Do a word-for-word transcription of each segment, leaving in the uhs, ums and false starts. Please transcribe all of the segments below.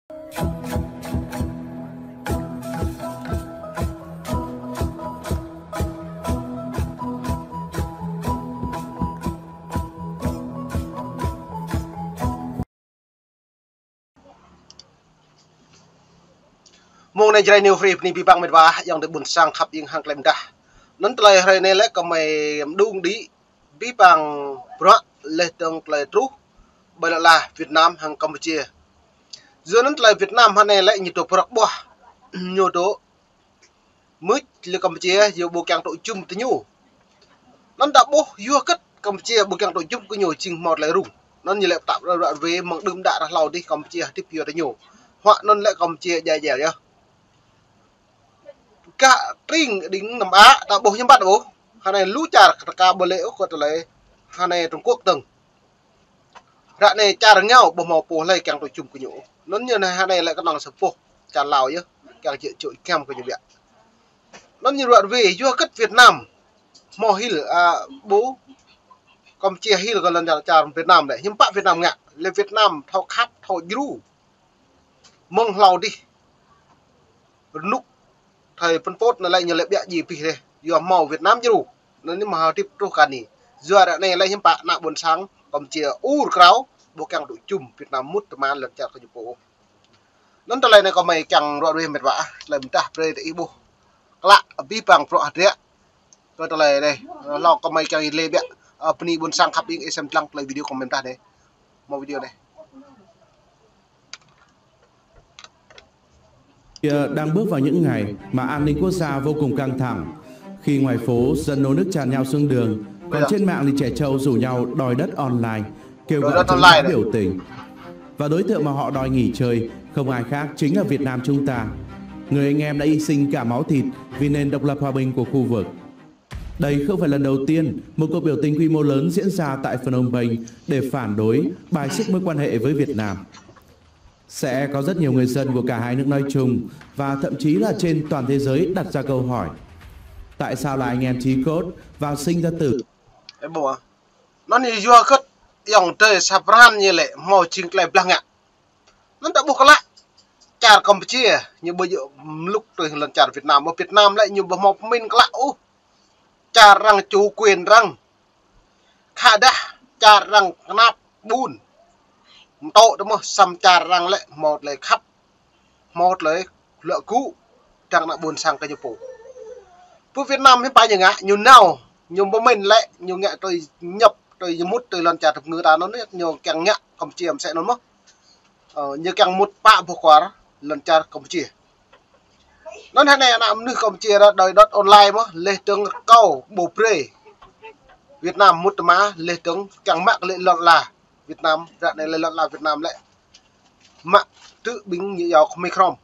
Mông anai Jrai New Free bơni abih bang met wa ayŏng adơi ƀuôn sang khăp ing hăng tơlơi pơdah. Anŭn tơlơi hrơi anai lĕ kơmơi mơđung đĭ abih bang bruă laih dơ̆ng tơlơi truh ƀơi lŏn ala Việt Nam hăng Campuchia. Yua anŭn tơlơi Việt Nam hơnai lĕ ñu dŏ prŏk ƀuah, ñu dŏ mưč lĕ Campuchia yua ƀu kiăng tŭ jum tơ ñu. Anŭn ta ƀuh yua hơget Campuchia ƀu kiăng tŭ jum kơ ñu jing hmâo tơlơi rŭng. Anŭn ñu lĕ pơtă ră ruai mơ̆ng đưm đă ră hlâo dih Campuchia hơdip yua tơ ñu. Huă anŭn lĕ Campuchia djai djai yơh. Gah tring đing năm ă ta ƀuh hiư̆m pă ƀuh. Hơnai lu čar kơ ta ka ƀu lĕ ôh kơ tơlơi hơnai Trung Quốc dơ̆ng. Ră anai čar rơngiao ƀu hmâo pô hlơi kiăng tŭ jum kơ ñu. Anŭn ñu anai hơnai lĕ kơnơ̆ng sa boh čar Lao yơh kiăng jĕ čuh ikem kơ ñu biă. Anŭn ñu ruă ruai yua hơget Việt Nam hmâo hil, a, ƀu Campuchia hil kơ lŏn čar, čar Việt Nam lĕ. Hiư̆m pă Việt Nam ngă, lĕ Việt Nam thâo khăp, thâo djru. Mơ̆ng hlâo dih rơnŭk thơi Pol Pot anŭn lĕ ñu lĕ biă djai abih dih. Yua hmâo Việt Nam djru. Anŭn ñu mơ̆ hơdip truh kơ anai. Yua ră anai lĕ hiư̆m pă ană ƀuôn sang Campuchia ur krao ƀu kiăng tŭ jum Việt Nam mŭt tơma lŏn čar kơ ñu pô. Anŭn tơlơi anai kơmơi kiăng ruă ruai met wa, tơlơi pơdah brơi tơ ih ƀuh. Klă abih bang bruă hơdră. Kơ tơlơi anai, hlâo kơmơi kiăng lĕ biă, ơ, bơni ƀuôn sang khăp ing ih sem lăng tơlơi video kơmơi pơdah anai. Hmâo video anai. Đang bước vào những ngày mà an ninh quốc gia vô cùng căng thẳng, khi ngoài phố dân nô nức tràn nhau xuống đường, còn trên mạng thì trẻ trâu rủ nhau đòi đất online, kêu gọi chống phá, biểu tình. Và đối tượng mà họ đòi nghỉ chơi không ai khác chính là Việt Nam chúng ta. Người anh em đã hy sinh cả máu thịt vì nền độc lập hòa bình của khu vực. Đây không phải lần đầu tiên một cuộc biểu tình quy mô lớn diễn ra tại Phnom Penh để phản đối, bài xích mối quan hệ với Việt Nam. Sẽ có rất nhiều người dân của cả hai nước nói chung và thậm chí là trên toàn thế giới đặt ra câu hỏi: tại sao là anh em Chí Cốt và Sinh Ra Tử? Ơ, ƀuh. Anŭn ñu yua hơget ayŏng adơi sa pran ñu lĕ hmâo jing tơlơi blah ngă. Anŭn ta ƀuh klă čar Campuchia ñu ƀu djơ̆ mlŭk tui lŏn čar Việt Nam. Ơ, Việt Nam lĕ ñu ƀu hmâo pơmĭn klă ôh. Čar arăng chủ quyền arăng. Khă dah čar arăng kơnap ƀun. Mtô tơ mơ̆ săm čar arăng lĕ hmâo tơlơi khăp. Hmâo tơlơi luă gŭ dăng ană ƀuôn sang kơ ñu pô. Pơ Việt Nam hiư̆m pă ñu ngă, ñu nao, ñu pơmĭn lĕ, ñu ngă tui ñăp, tui ñu mŭt tui lŏn čar tơpơngư ta anŭn, ñu kiăng ngă Campuchia mơsĕ anŭn mơ̆n. Ơ, ñu kiăng mŭt pă boh kwar lŏn čar Campuchia. Anŭn hơnai ană mơnuih Campuchia ră đòi đŏt online mơ̆n, laih dơ̆ng rơkâo ƀu brơi Việt Nam mŭt tơma, laih dơ̆ng kiăng mă kơ lĕ lŏn ala Việt Nam, ră anai lĕ lŏn ala Việt Nam lĕ mă tơ ƀing ñu yua kơ Mekrom.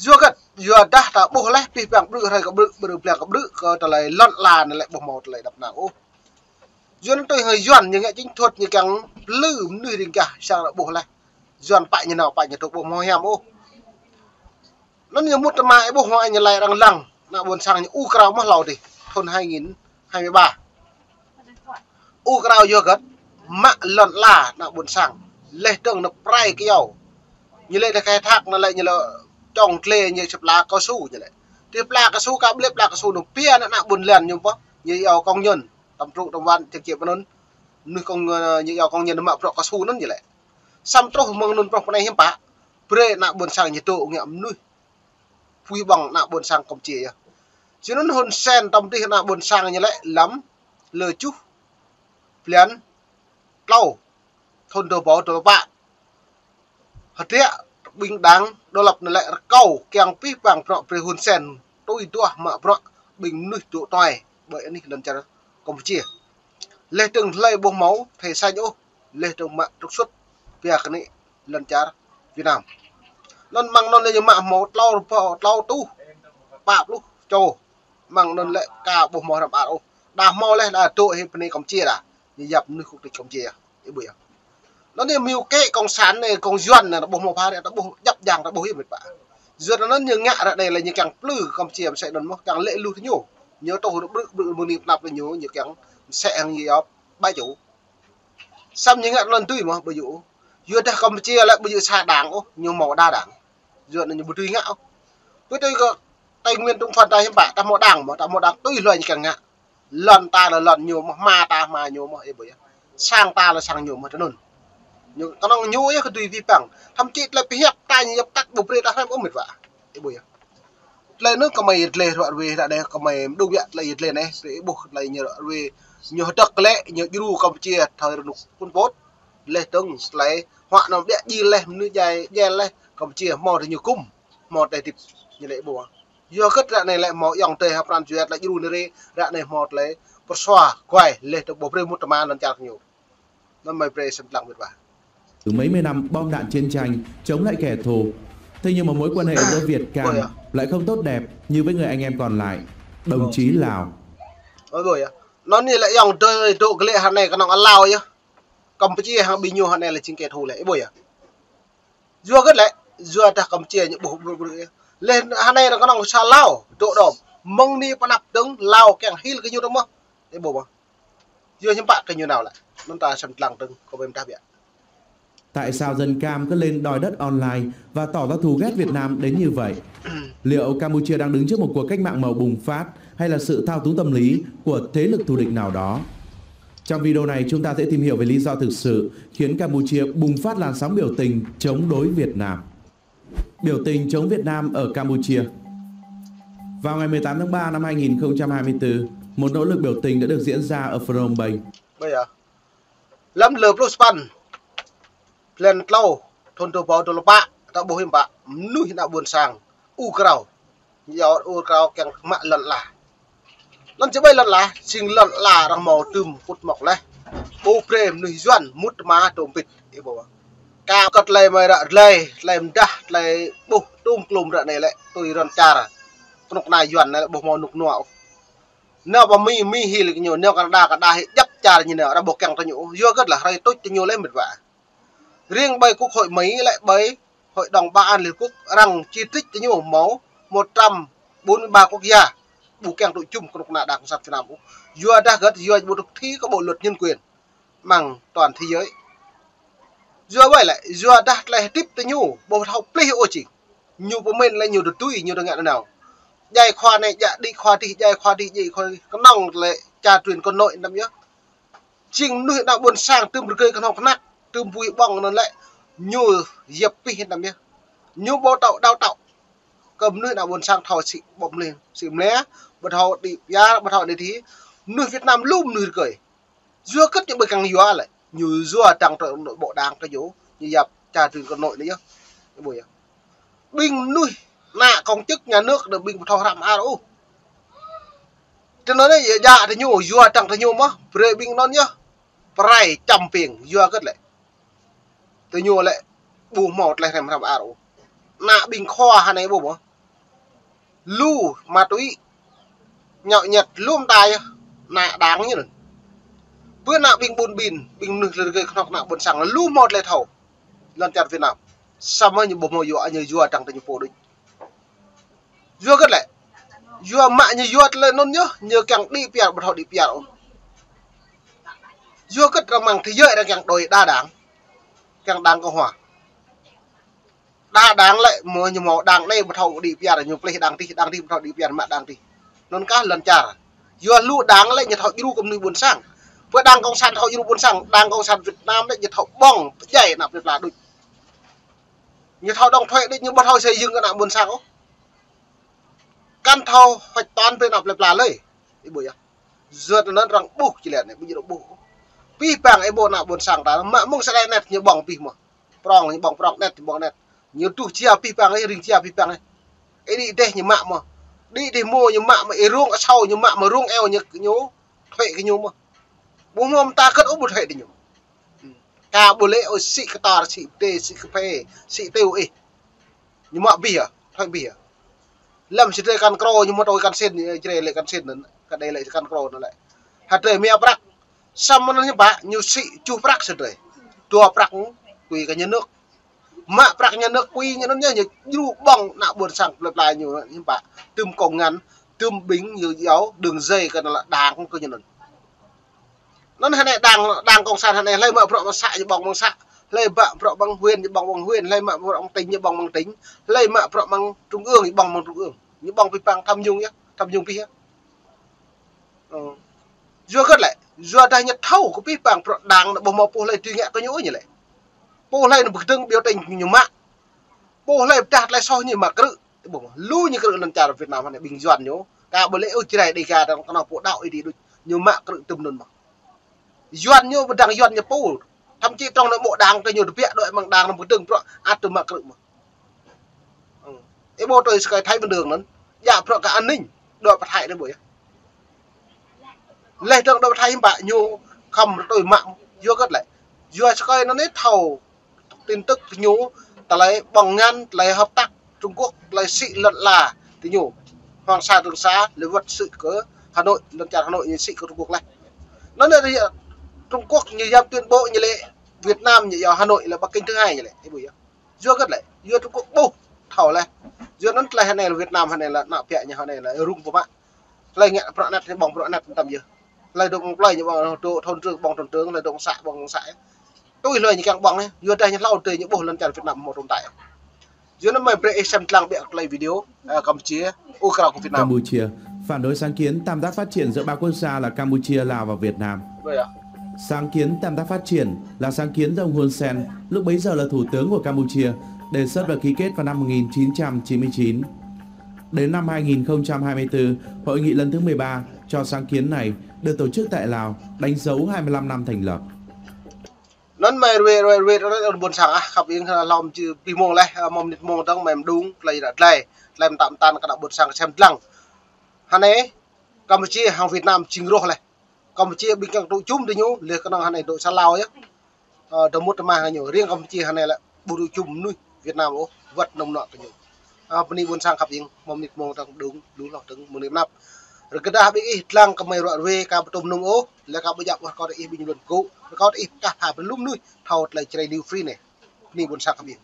Yua hơget, yua dah ta ƀuh laih, abih bang ƀrư̆ hrơi kơ ƀrư̆, ƀrư̆ blang kơ ƀrư̆ kơ tơlơi lŏn ala anai lĕ ƀu hmâo tơlơi đăp nao ôh. Yua anŭn tui hăng Yuan ñu ngă chính thuet ñu kiăng plư mơnuih riêng gah sang ƀuh laih. Yuan pă ñu nao, pă ñu tŭ ƀu hmâo hiam ôh. Anŭn ñu mŭt tơma ih ƀuh hmâo ñu lăi arăng lăng, ană ƀuôn sang ñu ur krao mơ̆ hlâo dih, thŭn hai nghìn hai mươi ba. Ur krao yua hơget, mă lŏn ala ană ƀuôn sang, laih dơ̆ng nao prai kơyâo. Ñu lĕ tơ khai thác anŭn lĕ ñu lĕ čŏng tlê ñu sĭ pla cao su ñu lĕ. Tơ pla cao su ka ƀlĕ pla cao su anŭn pia ană ƀuôn lan ñu pô, ñu yua công nhân, tăm tru tăm wan ček ček anŭn. Mơnuih công, ñu yua công nhân mă bruă cao su anŭn ñu lĕ. Săm truh mơ̆ng anŭn truh pơ anai hiư̆m pă, brơi ană ƀuôn sang ñu dŏ ngă mơnuih. Pui ƀơ̆ng ană ƀuôn sang Campuchia yơh. Sĭt anŭn Hun Sen tơm dih ană ƀuôn sang ñu lĕ lăm lơ juh blan tlâo thŭn dua rơbâo dua pluh pă. Hơdră ƀing đảng độc lập anŭn lĕ rơkâo kiăng abih bang bruă brơi Hun Sen tui duah mă bruă ƀing mơnuih dŏ tuai ƀơi anih lŏn čar Campuchia. Laih dơ̆ng hlơi ƀu hmâo thẻ xanh ôh, laih dơ̆ng mă trục xuất pia kơ anai lŏn čar Việt Nam. Anŭn mơ̆ng anŭn lĕ ñu mă hmâo tlâo rơbâo, tlâo rơtuh pă pluh čô. Mơ̆ng anŭn lĕ ka ƀu hmâo hrăm ar ôh. Đa hmâo laih, đa dŏ hĭ pơ anai Campuchia đa. Ñu yap mơnuih quốc tịch Campuchia. Ih ƀuh yơh. Anŭn ñu mơ̆ kơ cộng sản anai, cộng Yuan anai, ta ƀuh hmâo phara, ta ƀuh djăp djang, ta ƀuh hiư̆m met pă. Yuan anŭn ñu ngă ră anai lĕ ñu kiăng plư Campuchia mơsĕ anŭn mơ̆n, kiăng lĕ lu tơ ñu. Ñu tŭ ƀrư̆ ƀrư̆ mơ̆ng anai pơnăp tơ ñu, ñu kiăng mơsĕ hăng ñu yap ƀai čô. Săm ñu ngă anŭn tui mơ̆n, ƀu djơ̆. Yua dah Kampuchia lĕ ƀu djơ̆ sa đảng ôh, ñu hmâo đa đảng. Yua anŭn ñu ƀu dưi ngă ôh. Ƀu dưi kơ Tây Nguyên Trung Phần ta hiư̆m pă, ta hmâo đảng mơ̆, ta hmâo đảng tui hluai ñu kiăng ngă. Lŏn ta lĕ lŏn ñu mơ̆, hma ta hma ñu mơ̆, ih ƀuh yơh. Sang ta lĕ sang ñu mơ̆, tui anŭn. Ñu, kơnơ̆ng ñu yơh kơ dưi pơhiăp pơgang. Thậm chí tơlơi pơhiăp ta ñu yap tăk ƀu brơi ta hrăm ôh met wa. Ih ƀuh yơh. Tơlơi anŭn kơmơi yơh tơlơi ruă ruê ră anai kơmơi mơđung biă tơlơi yơh tơlơi anai. Ih ƀuh tơlơi ñu ruă ruê. Ñu hơdơ̆k lĕ, ñu djru Kampuchia thâo rơnŭk phun pôt. Laih dơ̆ng tơlơi huă anŭn biă djai laih, mơnuih djai, djai laih Kampuchia hmâo tơ ñu kŭm, hmâo tơ tip ñu lĕ ƀuh. Yua hơget ră anai lĕ hmâo ayŏng adơi ha pran jua tơlơi djru anai rê, ră anai hmâo tơlơi pơsua, kuai, laih dơ̆ng ƀu brơi mŭt tơma lŏn čar ñu. Anŭn mơi brơi sem lăng met wa. Từ mấy mươi năm bom đạn chiến tranh chống lại kẻ thù, thế nhưng mà mối quan hệ giữa Việt Cam lại không tốt đẹp như với người anh em còn lại, đồng chí Lào. Ơ, ƀuh yơh. Anŭn anai lĕ ayŏng adơi dŏ glaĭ hơnai kơnơ̆ng Lào yơh. Kampuchia hăng ƀing ñu hơnai lĕ jing kẻ thù lĕ, ih ƀuh yơh. Yua hơget lĕ, yua dah Kampuchia ñu ƀuh ƀruh ƀruh yơh. Laih hơnai arăng kơnơ̆ng sa Lào, dŏ đom. Mơ̆ng anai pơ anăp dơ̆ng, Lào kiăng hil kơ ñu dơ̆ng mơ̆. Ih ƀuh mơ̆. Yua hiư̆m pă kơ ñu nao lĕ. Anŭn ta sem lăng dơ̆ng, kơ ƀing ta biă. Tại sao dân Cam cứ lên đòi đất online và tỏ ra thù ghét Việt Nam đến như vậy? Liệu Campuchia đang đứng trước một cuộc cách mạng màu bùng phát hay là sự thao túng tâm lý của thế lực thù địch nào đó? Trong video này, chúng ta sẽ tìm hiểu về lý do thực sự khiến Campuchia bùng phát làn sóng biểu tình chống đối Việt Nam. Biểu tình chống Việt Nam ở Campuchia. Vào ngày mười tám tháng ba năm hai nghìn không trăm hai mươi tư, một nỗ lực biểu tình đã được diễn ra ở Phnom Penh. Ƀuh yơh. Lăm lơ pluh sapăn, blan klâo, thŭn dua rơbâo dua pluh pă, ta ƀuh hiư̆m pă, mơnuih ană ƀôn sang, ur krao. Ñu ur krao kiăng mă lŏn ala. Lŏn či ƀai lŏn ala, jing lŏn ala arăng hmâo tơm kŭt mŏk laih. Ƀu brơi mơnuih Yuan mŭt tơma dŏ mbĭt, ih ƀuh. Kơ tơlơi mơi ră tơlơi, tơlơi mơdah, tơlơi ƀuh tŭm klum ră anai lĕ, tui rŏn čar. Kơnuk kơna Yuan anai lĕ ƀu hmâo rơnŭk rơnua ôh. Nao pơ Mi, Mi hil kơ ñu, nao Canada, Canada hil djăp čar ñu nao, arăng ƀu kiăng tơ ñu ôh. Yua hơget lĕ hrơi tuč tơ ñu lĕ met wa. Riêng ƀơi Quốc hội Mỹ lĕ ƀơi Hội đồng Bảo an Liên Hợp Quốc arăng chỉ trích tơ ñu hmâo một trăm bốn mươi ba quốc gia ƀu kiăng tŭ jum kơnuk kơna đảng cộng sản Việt Nam ôh. Yua dah hơget, yua ƀu thực thi kơ bộ luật nhân quyền amăng toàn thế giới. Yua ƀai lĕ, yua dah tơlơi hơdip tơ ñu ƀu thâo plih ôh jing. Ñu pơmĭn lĕ ñu tơdui, ñu tơ ngă nanao. Djai khua anai, djă đĭ khua adih, djai khua adih, djai khua adih. Kơnơ̆ng lĕ čar truyền con nối anăm yơh. Jing mơnuih ană ƀôn sang tơm rơgơi kơnơ̆ng kơnăk, tơm bui ƀơ̆ng anŭn lĕ ñu yap pih anăm yơh. Ñu ƀu tŏ đao tŏ. Kơ mơnuih ană ƀôn sang thâo sĭ ƀơ̆ng mlĕ, sĭ mlĕ, ƀu thâo đĭ piar, ƀu thâo đĭ thi. Mơnuih Việt Nam lu mơnuih rơgơi. Yua hơget ñu ƀu kiăng yua lĕ. Ñu yua dăng tơ nội bộ đảng kơ ñu, ñu yap čar truyền con nối anai yơh. Ih ƀuh yơh. Ƀing mơnuih ană công chức nhà nước đơ ƀing ƀu thâo hrăm ar ôh. Tơ anŭn anai yơh djă tơ ñu, yua dăng tơ ñu mơ̆, brơi ƀing anŭn yơh. Pơrai čăm ping, yua hơget lĕ. Tơ ñu lĕ ƀu hmâo tơlơi hrăm hrăm ar ôh. Ană ƀing khua hơnai ƀuh mơ̆. Lu ma túy, nhậu nhẹt, lu mơta yơh, ană đảng ñu anŭn. Ƀơi ană ƀing ƀun ƀin, ƀing mơnuih rơgơi kơnuk kơna ƀôn sang, lu hmâo tơlơi thâo. Lŏn čar Việt Nam. Samơ̆ ñu ƀu hmâo yua, ñu yua dăng tơ ñu pô đôč. Yua hơget lĕ. Yua mă ñu yua tơlơi anŭn yơh, ñu kiăng đĭ piar, ƀu thâo đĭ piar ôh. Yua hơget arăng amăng thế giới arăng kiăng đòi đa đảng. Kiăng đảng cộng hòa. Đa đảng lĕ, mơ̆ ñu hmâo đảng anai ƀu thâo đĭ piar, ñu plih đảng adih, đảng adih ƀu thâo đĭ piar, mă đảng adih. Anŭn kah lŏn čar. Yua lu đảng lĕ ñu thâo djru kơ mơnuih ƀôn sang. Ƀơi đảng cộng sản thâo djru ƀôn sang, đảng cộng sản Việt Nam lĕ ñu thâo ƀơ̆ng pơdjai ană plơi pla đôč. Ñu thâo đóng thuế đôč, ñu ƀu thâo xây dựng kơ ană ƀôn sang ôh. Kăn thâo hoạch toán brơi ană plơi pla lơi. Ih ƀuh yơh. Yua anŭn arăng ƀuh či lĕ anai, ƀu djơ̆ arăng ƀuh. Pih pang ih ƀuh ană ƀôn sang ta, mă mơ̆ng sa đai net ñu ƀơ̆ng pih mơ̆. Prong ñu ƀơ̆ng prong net, ñu ƀơ̆ng net. Ñu tuh jia pih pang ih, ring jia pih pang ih. Ih đĭ dêh ñu mă mơ̆. Đĭ dêh mô ñu mă mơ̆, ih rông asâo ñu mă mơ̆, rông eo ñu, ñu thuế kơ ñu mơ̆. Ƀu hmâo mơta hơget ôh ƀu thuế kơ ñu. Ka ƀu lĕ ôh sĭ kơtor, sĭ pơtê, sĭ kơphê, sĭ têu ih. Ñu mă abih yơh, thuế abih yơh. Lăm sĭ drơi kăn krô ñu mă tui kăn sĭn, drơi lĕ kăn sĭn anŭn, kăn đei lĕ kăn krô anŭn lĕ. Hơdrơi mia prăk. Samơ̆ anŭn hiư̆m pă, ñu sĭ juh prăk sĭ drơi. Dua prăk kui kơ nhà nước. Mă prăk nhà nước kui ñu anŭn yơh, ñu djru ƀơ̆ng ană ƀôn sang plơi pla ñu hiư̆m pă. Tơm công an, tơm ƀing ñu yua đường dây kơ anŭn lĕ đảng kơ ñu anŭn. Anŭn hơnai đảng, đảng cộng sản hơnai hlơi mă bruă mơ̆ng să ñu ƀơ̆ng mơ̆ng să. Hlơi mă bruă mơ̆ng huyện, ñu ƀơ̆ng mơ̆ng huyện, hlơi mă bruă mơ̆ng tỉnh, ñu ƀơ̆ng mơ̆ng tỉnh, hlơi mă bruă mơ̆ng trung ương, ñu ƀơ̆ng mơ̆ng trung ương. Ñu ƀơ̆ng pih pang tham nhũng yơh, tham nhũng pih yơh. Ờ. Yua hơget lĕ, yua dah ñu thâo kơ pih pang bruă đảng anŭn ƀu hmâo pô hlơi tui ngă kơ ñu ôh ñu lĕ. Pô hlơi anŭn pơkơdơ̆ng biểu tình ñu mă. Pô hlơi pơdah tơlơi soh ñu mă krư̆. Ƀu, lu ñu krư̆ lŏn čar Việt Nam anai ƀing Yuan ñu. Ka ƀu lĕ ôh Jrai Đêga dơ̆ng kơnơ̆ng pô đaŏ Ơi Adai đôč. Ñu mă krư̆ tŭm anŭn mơ̆n. Yuan ñu ƀu dang Yuan ñu pô. Thậm chí trong nội bộ đảng tơ ñu tơbiă đuaĭ mơ̆ng đảng anŭn pơkơdơ̆ng bruă ăt tŭ mă krư̆ mơ̆n. Ơ. Ih ƀuh tui sơkai Thái Bình Dương anŭn. Djă bruă kơ an ninh. Đuaĭ pơ Thái đơi ƀuh yơh. Laih dơ̆ng đuaĭ pơ Thái hiư̆m pă ñu khŏm rơtui mă. Yua hơget lĕ. Yua sơkai anŭn ih thâo tin tức ñu, tơlơi ƀơ̆ng ngăn, tơlơi hợp tác Trung Quốc, tơlơi sĭ lŏn ala tơ ñu. Hoàng Sa, Trường Sa, lĕ wơ̆t sĭ kơ Hà Nội, lŏn čar Hà Nội ñu sĭ kơ Trung Quốc laih. Anŭn lĕ Trung Quốc ñu djam tuyên bố ñu lĕ Việt Nam ñu yơh, Hà Nội là Bắc Kinh thứ hai ñu lĕ. Ih ƀuh yơh. Yua hơget lĕ, yua Trung Quốc ƀuh thâo laih. Yua anŭn tơlơi anai lĕ Việt Nam anai lĕ ană piă ñu anai lĕ rŭng pơmă. Hlơi ngă bruă anet ñu ƀơ̆ng bruă anet tăm yơh. Hlơi dŏ mơ̆ng plơi ñu ƀơ̆ng dŏ thôn trưởng ƀơ̆ng thôn trưởng, hlơi dŏ mơ̆ng xã ƀơ̆ng mơ̆ng xã. Tui hlơi ñu kiăng ƀơ̆ng yơh. Yua dah ñu hlâo tui ñu ƀuh lŏn čar Việt Nam hmâo tồn tại. Yua anŭn mơi brơi ih sem lăng ƀiă tơlơi video, ơ, Campuchia, ơ, krao kơ Việt Nam. Campuchia phản đối sáng kiến tam giác phát triển giữa ba quốc gia là Campuchia, Lào và Việt Nam. Ƀuh yơh. Sáng kiến tam giác phát triển là sáng kiến do ông Hun Sen, lúc bấy giờ là thủ tướng của Campuchia, đề xuất và ký kết vào năm một nghìn chín trăm chín mươi chín. Đến năm hai nghìn không trăm hai mươi tư, hội nghị lần thứ mười ba cho sáng kiến này được tổ chức tại Lào, đánh dấu hai mươi lăm năm thành lập. Anŭn mơi ruai, ruai, ruai, ruai, ƀôn sang ah, khăp ing, hlâo mơ̆n či pi mông laih, ơ, mơ̆n mơnit mông dơ̆ng mơi mơđung, tơlơi ră tơlơi, tơlơi mơtam mơtam kơ ană ƀôn sang sem lăng. Hơnai, Campuchia hăng Việt Nam jing rŏh laih. Campuchia ƀing kiăng tŭ jum tơ ñu, laih kơnơ̆ng hơnai dŏ sa Lào yơh. Ơ, dơ̆ng mŭt tơma hăng ñu, riêng Campuchia hơnai lĕ ƀu tŭ jum mơnuih Việt Nam ôh, wơ̆t nŏm nŏ tơ ñu. Ơ, bơni ƀôn sang khăp ing, mơ̆n mơnit mông dơ̆ng mơđung, lu hloh dơ̆ng, mơ̆n mơnit mơnap. Rơkơđah ƀing ih lăng kơ mơi ruă ruai, ka ƀu tŭm nŭng ôh, lĕ ka ƀu djăp wơ̆t kâo tơ ih ƀing lŏn gŭ, kâo tơ ih kah pha pơlŭm mơnuih, thâo tơlơi Jrai New Free anai. Bơni ƀôn sang khăp ing.